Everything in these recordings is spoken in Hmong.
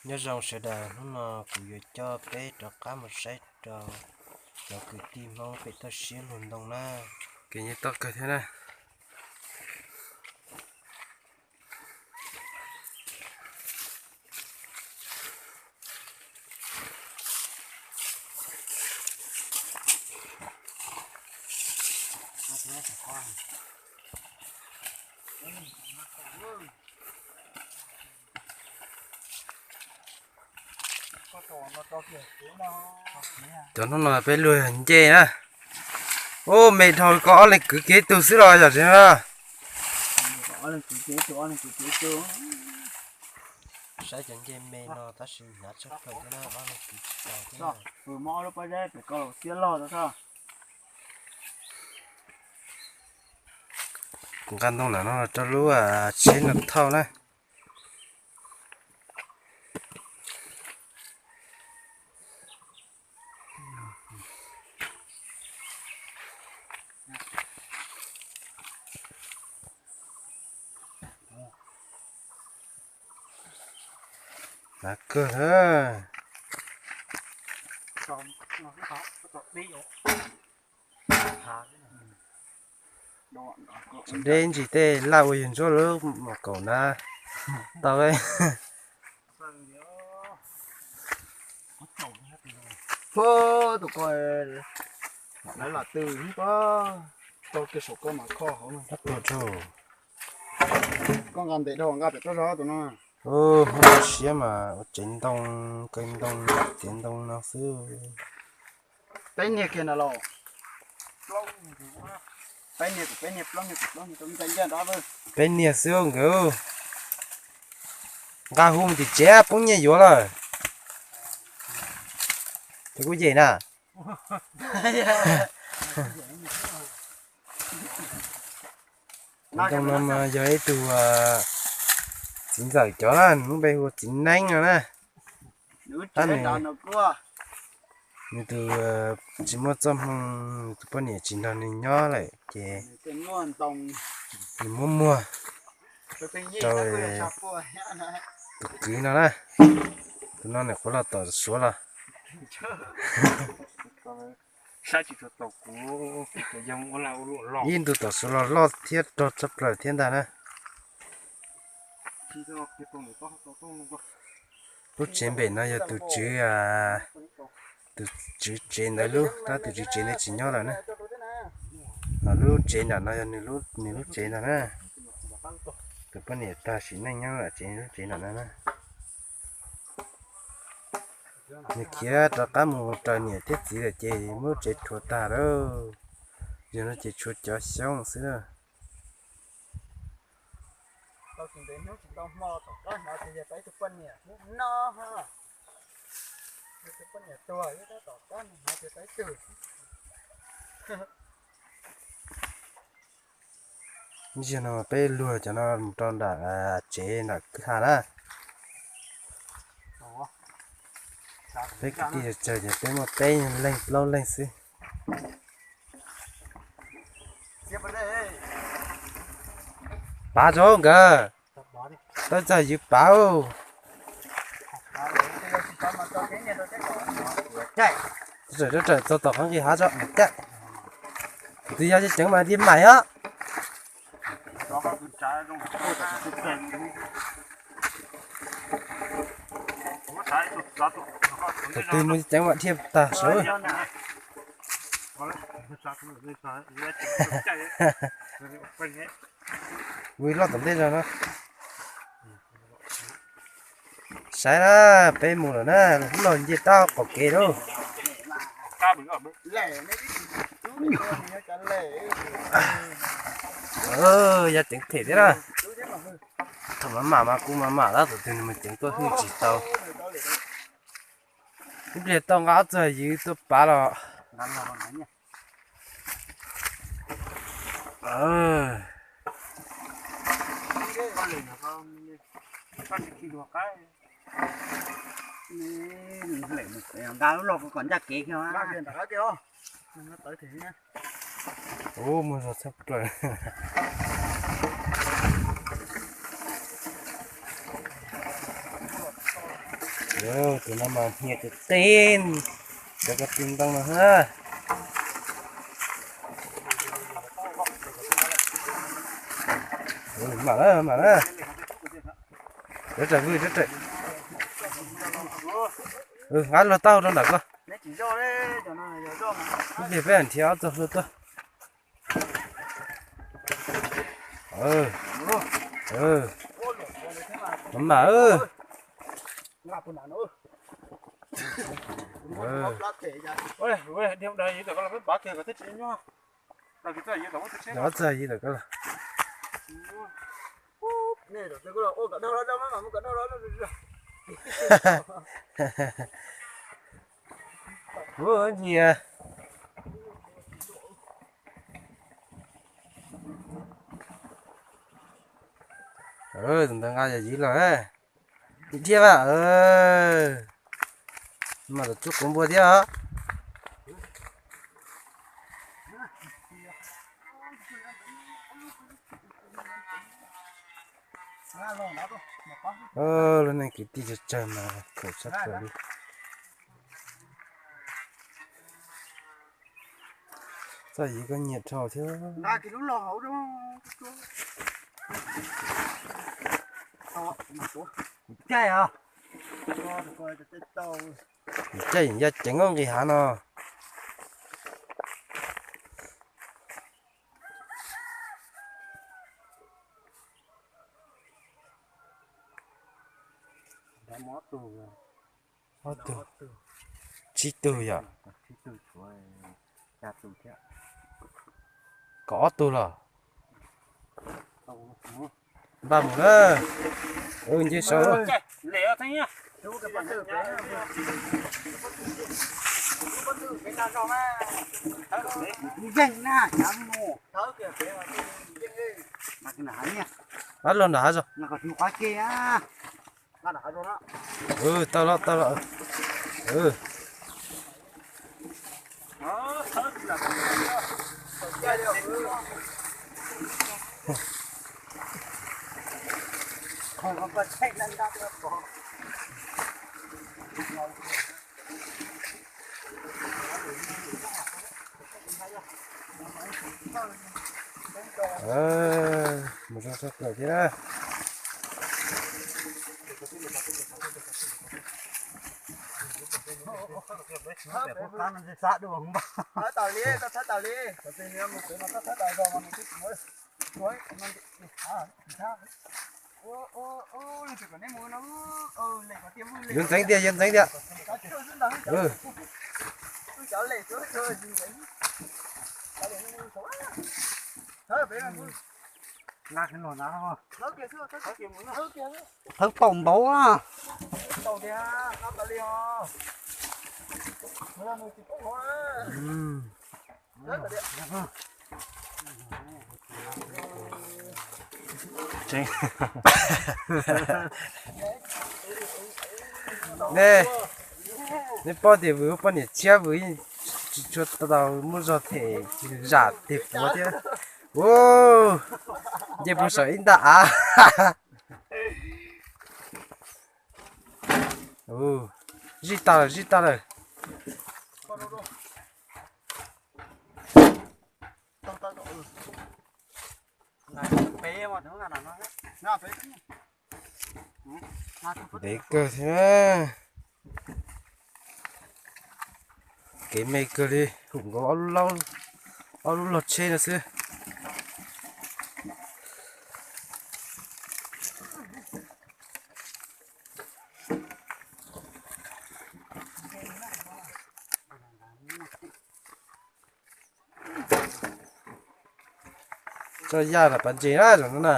Nyob zoo sawv daws, hnub no kuv yuav coj peb rov qab mus saib rau cov kwv tij Hmoob pem toj siab luag ntoo na. Kev nyob toj kawg thiab na. Cov hnub no peb luag ncej na. Ub, me dhau koj ob leeg kwv kiag ib tug xwb los yog tsev na. Saib cov ncej me no tab sis hnyav tshaj plaws thiab na, ob leeg kwv tsis tau thiab. Kuv nqa ntoo lam no rau lub tsheb no thauj na. Hnav kawg na. Deb ntsis tej laj ua yawg ntsuab lub mom kaum na tau. Tus ko lawv lam tw ib ko, tau kiag saum koj mas kho hauv no. Koj nqa ntev dhau nqa pem rau zog tus no. Hmoob siab mas ua tsev ntoo, kaw ntoo, txiav ntoo no xwb. Peb niag kiag na los. Peb niag, peb niag, plaub niag, plaub niag, ntxa ncaj nrab. Peb niag xwb nkawd. Nqa hu mus tim tsev poob nyiaj yuav lawm. Ces kuv yem na. Tus ntoo no mas yog ib tug txiv ntxawm cov na, nws lub npe hu ua txiv neeb no na. Tab nws, nws tus tsis muaj txoj hmoo, nws tus poj niam tsis nrog nws nyob lawm ces nws muab muag rau tus kwv no na. Tus no nws qhuav los tom Suav los. Ib ntu tom Suav los loj thiab rog tshaj plaws thiab ntag na. Lub tsev npem no yog tus tswv, tus tswv tsev ntawd lub, tab tus tswv tsev ntawd tsis nyob lawm na. Lub tsev nram no yog nws lub tsev ntag na. Tus poj niam tag sim neej nyob lawm tsev, lub tsev nram no na. Nws khiav rov qab mus raws niam thiab txiv lawm ces muab lub tsev rhuav tag lawm. Yog no ces tshuav cov xyoob xwb na. Ib zaug no peb luag cov no mus rau nram tsev nram kwj ha na. Peb kwv tij tsawg ces peb muaj peb leeg plaub leeg xwb. Pav tso nkawd, tau txog yus pav. Tawm txog tom qhov nqis hav tso. Tus yog ceev mas thiaj maim os. Tus twg mus ceev mas thiaj tag sawv. Ua loj tom ntej zog no. Saib na, peb mus lawm na, los nce toj qaum kev lauj. Yog ceev them thiab na. Thaum maj mam mas kuv maj mam tab tus twg nws mus ceev tuaj hwj tsis tau. Ib pliag tau nqa ob txog yus tuaj pav los. Ub, muaj zog tshaj plaws. Tus no mas hnia qis qis, cov ko tw ntoo no na. Mam na, mam na. Rov rawm vwj, rov rawm. Nqa luag taub hau rau nram ko. Ib pliag peb nrhiav ob txoj hlua tuaj. Mam mam. Ob txoj yim tawm ko los. Ua nyias. Tus ntawd nqa yog yim los. Tim thiab mas. Mas los tsuab kuv npua thiab os. Lub neej kwv tij tsawg tsawg mas khaum sab khaum li. Txoj yim koj nyiam dhau thiab. Caij os. Caij yog ceev nqis hav no. Ob tug, tsib tug yom. Kaum ob tug los. Npaj mus na. Nce saud. Ab, los nram hav zoov. Tau los, tau los. Mus zoo tshaj plaws thiab na. Thawb tau li, koj thawb tau li. Yuav ntxeev tiag, yuav ntxeev tiag. Thawb paum npaum. Nej, nej paub tias vwm poj niam tshiab vwm yeej tsis tshua tau muaj zog them zam tes puav thiab. Ua, nce puag saum ib nta av. Zij tag lawm, zij tag lawm. Ntev kawg thiab. Kev me kawg li, hum nkaus ob lub log tsheb no xwb. Tso yaj los pab ntses na zaum no na.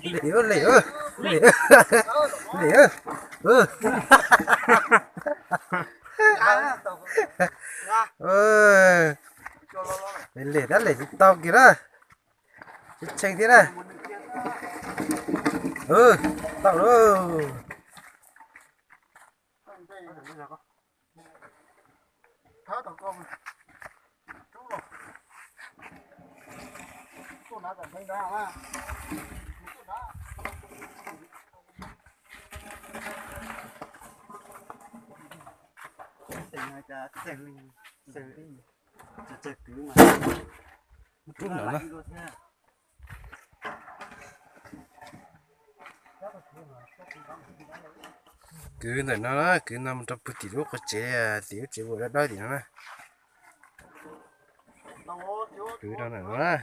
Lem, lem, lem, lem, lem. Lem tab lem tsis tau kiag na. Tshee thiab na. Tau lawm. Rub ntawm no. Kwv ntawm no na, kwv no mus rau puag tim lub qhov tsev, tim lub tsev vua dawb dawb tim no na. Kwv rau ntawm no na.